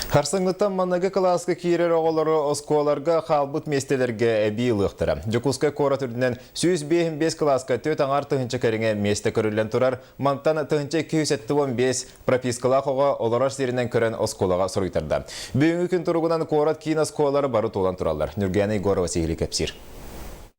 Харсыҥҥыттан маныгы кылааска киирэр оҕолору оскуолаларга хаалбыт миэстэлэргэ эбии ылыахтара. Дьокуускай куорат үрдүнэн 155 кылааска 4,5 тыһыынча кэриҥэ миэстэ көрүллэн турар. Мантан 1275 пропискалаах оҕо олорор сиринэн көрөн оскуолаҕа суруйтарда. Бүгүҥҥү күн туругунан куорат киин оскуолалара бары туолан тураллар. Ньургуяна Егорова сиһилии кэпсиир.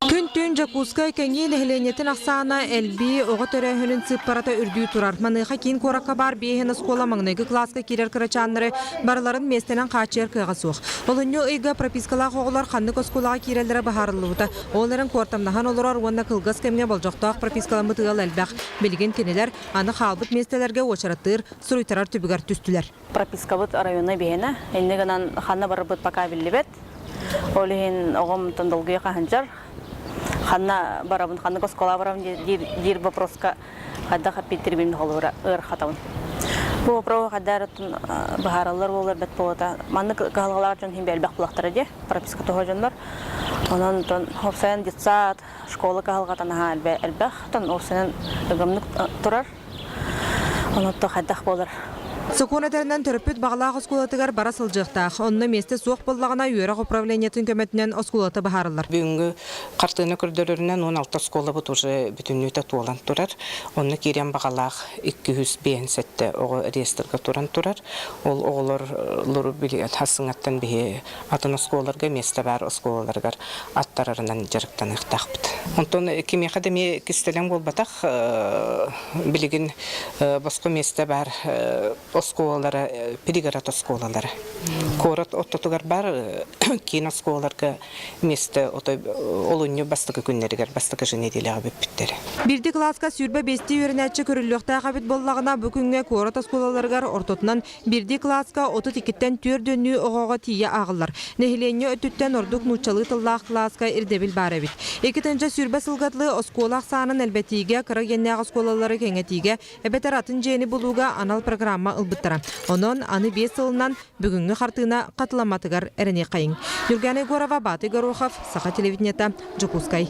Күн-түүн Дьокуускай кэҥии нэһилиэнньэтин ахсаана элбии, оҕо төрөөһүнүн сыыппарата үрдүү турар. Маныаха киин куоракка баар биэһин оскуола маҥнайгы кылааска киирэр кырачааннары барыларын миэстэнэн хааччыйар кыаҕа суох. Олунньу ыйга пропискалаах оҕолор ханнык оскуолаҕа киирэллэрэ быһаарыллыбыта. Ол эрэн куортамнаһан олорор уонна кылгас кэмҥэ болдьохтоох пропискаламмыт ыал элбэх. Билигин кинилэр аны хаалбыт миэстэлэргэ уочараттыыр, суруйтарар түбүгэр түстүлэр. Пропискабыт районнай биһиэнэ. Инньэ гынан ханна барарбыт пока биллибэт. Ол иһин оҕом долгуйа хаһынчар. Ханна барабын, ханнык оскуола барабын диир вопроска хайдах эппиттирбин холобура ыарахатабын. Бу вопроһу хайдах быһаараллар буолар бэт буолата. Маннык кыһалҕалаах дьон иһин элбэх булахтара дии, прописка тоһо дьоннор. Онон уопсайан детсад, школа кыһалҕата наһаа элбэх. Тон уопсайан ыгымнык турар. Онон хайдах буолар Сокуон этэринэн төрөппүт баҕалаах оскуолатыгар бара сылдьыахтаах. Онно миэстэ суох буоллаҕына, үөрэх управлениетын көмөтүнэн оскуолата быһаарыллар. Бүгүҥҥү хартыына көрдөрөрүнэн 16 оскуолабыт уже бүтүннүүтэ туолан турар. Онно киириэн баҕалаах 257 оҕо реестрга туран турар. Ол оҕолор хасыҥаттан биһи атын оскуолаларга миэстэ баар оскуолаларыгар аттарарынан дьарыктаныахтаахпыт. Онтон кимиэхэ да эмиэ кистэлэҥ буолбатах билигин босхо миэстэ баар оскуолалара пригород оскуолалара. Куорат ортотугар баар киин оскуолаларга миэстэ отой олунньу бастакы күннэригэр бастакы же нэдиэлэҕэ бүппүттэрэ. Биирдии кылааска 25 үөрэнээччи көрүллүөхтээх эбит буоллаҕына, бу күҥҥэ куорат оскуолаларыгар ортотунан Биирдии кылааска 32-ттэн түөрдүннүү оҕоҕо тиийэ ааҕыллар. Нэһилиэнньэ өттүттэн ордук нууччалыы тыллаах кылааска ирдэбил баар эбит. 2 20 сылга дылы оскуола ахсаанын элбэтиигэ, кыра иэннээх оскуолалары кэҥэтиигэ эбэтэр атын дьиэни булууга анал программа ылбыттара. Онон аны 5 сылынан бүгүҥҥү хартыына хатыламматыгар эрэниэххэйиҥ. Ньургуяна Егорова, Баатый Горохов, Саха телевидениета, Дьокуускай.